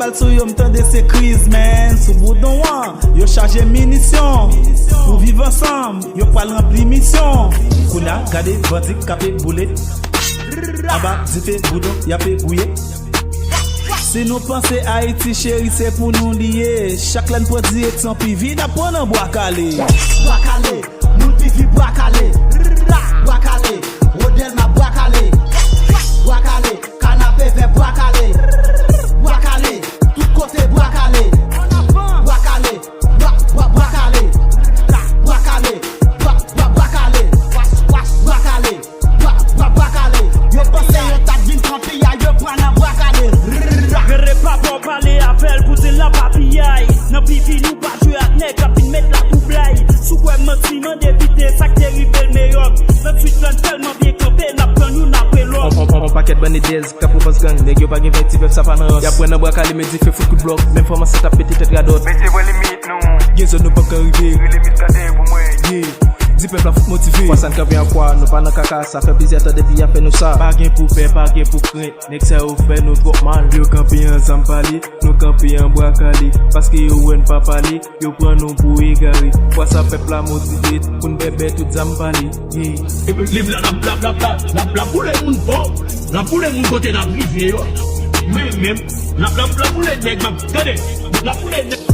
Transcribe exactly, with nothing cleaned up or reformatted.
Al sou yo, m tande se kriz, man. Sou boudon an, yo chaje minisyon. Pou viv ansanm, yo pral ranpli misyon. Kounye a, gade bandi k ape boule. Anba dife boudon, y ape gouye. Si nou panse Ayiti cheri, se pou nou li ye. Chak lè n pran direksyon P V, n ap pran nan Bwa Kale. Bwa Kale, moun P V Bwa Kale. Bwa Kale, Rodèlma Bwa Kale. Bwa Kale, Kanapevè Bwa Kale. Bwa Kale, tout kote Bwa Kale. Bwa Kale, Bwa, Bwa, Bwa Kale. Bwa Kale, Bwa, Bwa, Bwa Kale. Bwa, Bwa, Bwa Kale. Bwa, Bwa, Bwa Kale. Yo panse yo t ap vin kanpe a, yo pran nan Bwa Kale. Rere pa bò pale avè l pou di l nan papiyay. Nan P V nou pa jwe ak nèg k ap vin met latwoublay. Si w kwè m manti, mande Pite sa k te rive l Meyòk. Nan twit lan tèlman byen kanpe, n ap pran youn apre lòt. On, on, on, on pakèt bann edèz k ap ofans gang. Nèg yo pa gen vèg, ti pèp sa pa nan rans. Y ap pran nan Bwa Kale, men dife fout kout blòk. Menm fòm ansent ap pete tèt radòt. Mete pran limit nou. Gen zòn nou p ap ka rive. Rele Miskaden pou mwen. Yeah. Di pèp la fout motive. Fwa sa n kanpe an kwa, nou pa nan kaka. Sa fè plizyè tan depi y ap fè nou sa. Pa gen pou pè, pa gen pou krent. Nèg sa yo fè nou twòp mal. Yo kanpe an zam pale, nou kanpe an Bwa Kale. Paske yo wè n pa pale, yo pran nou pou egare. Fwa sa pèp la motive, pou n bèbè tout zam pale. Yeah. Liv la, l ap, l ap, l ap, l ap, l ap boule moun fò. L ap boule moun kote n ap rive yo. Men, men, l ap, l ap, l ap boule nèg m ap, tande. L ap boule nèg.